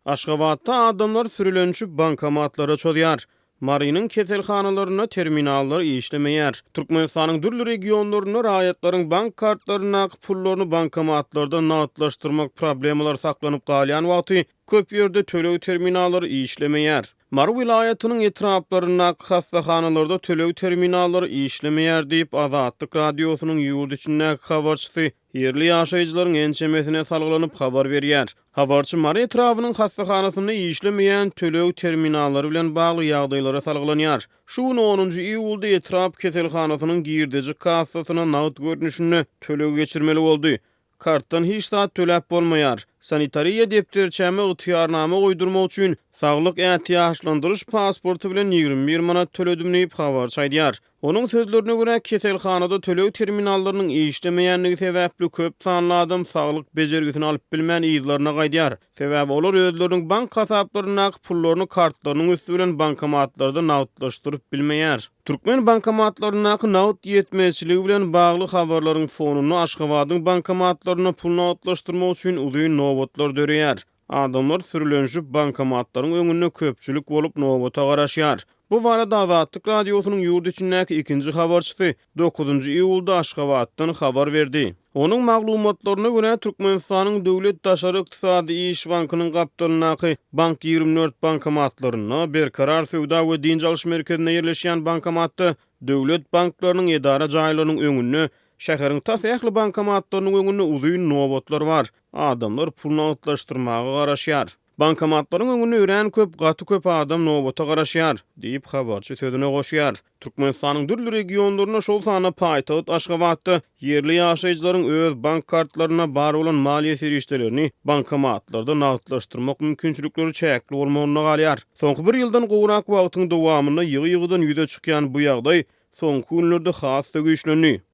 Aşgabatda adamlar sürülenişip bankomatlara çozýar. Marynyň keselhanalarynda terminallar işlemeýär. Türkmenistanyň dürli regionlarynda raýatlaryň bank kartlaryndaky pullaryny bankomatlarda nagtlaşdyrmak problemalary saklanyp galýan wagty, köp ýerde töleg terminallary işlemeýär. Mary welaýatynyň etraplaryndaky hassahanalarda töleg terminallary işlemeýär diýip, Azatlyk Radiosynyň ýurt içindäki habarçysy ýerli ýaşaýjylaryň ençemesine salgylanyp habar berýär. Habarçy Mary etrabynyň hassahanasynda işlemeýän töleg terminallary bilen bagly ýagdaýlara salgylanýar. Şu gün onunjy iýulda etrap keselhanasynyň girdeji kassasyna nagt görnüşinde töleg geçirmeli boldy. Kartdan hiç zat töläp bolmaýar. Sanitariýa depderçäme ygtyýarnama goýdurmak üçin saglyk ätiýaçlandyryş pasporty bilen 21 manat töledim diýip, habarçy aýdýar. Onuň sözlerine görä, keselhanada töleg terminallarynyň işlemeýändigi sebäpli köp sanly adam saglyk bejergisini alyp bilmän yzlaryna gaýdýar. Sebäbi olar özleriniň bank hasaplaryndaky pullaryny kartlarynyň üsti bilen bankomatlarda nagtlaşdyryp bilmeýär. Türkmen bankomatlaryndaky nagt ýetmezçiligi bilen bagly habarlaryň fonunda Aşgabadyň bankomatlarynda pul nagtlaşdyrmak üçin uzyn nobatlar döreýär. Adamlar sürlenişip bankomatlaryň öňünde köpçülik bolup nobata garaşýar. Bu barada Azatlyk Radiosynyň ýurt içindäki ikinji habarçysy dokuzynjy iýulda Aşgabatdan habar berdi. Onuň maglumatlaryna görä, Türkmenistanyň Döwlet daşary ykdysady iş bankynyň gapdalyndaky Bank 24 bankomatlarynda, Berkarar söwda we dynç alyş merkezinde ýerleşýän bankomatda, döwlet banklarynyň edara jaýlarynyň öňünde, şäheriň tas ähli bankomatlarynyň öňünde uzyn nobatlar bar. Adamlar pul nagtlaşdyrmaga garaşýar. Bankomatlaryň öňünde örän köp, gaty köp adam nobata garaşýar, diýip, habarçy sözüne goşýar. Türkmenistanyň dürli regionlarynda, şol sanda paýtagt Aşgabatda ýerli ýaşaýjylaryň öz bank kartlarynda bar bolan maliýe serişdelerini bankomatlarda nagtlaşdyrmak mümkinçilikleri çäkli bolmagynda galýar. Soňky bir ýyldan gowrak wagtyň dowamynda ýygy-ýygydan ýüze çykýan bu ýagdaý soňky günlerde has-da güýçlendi.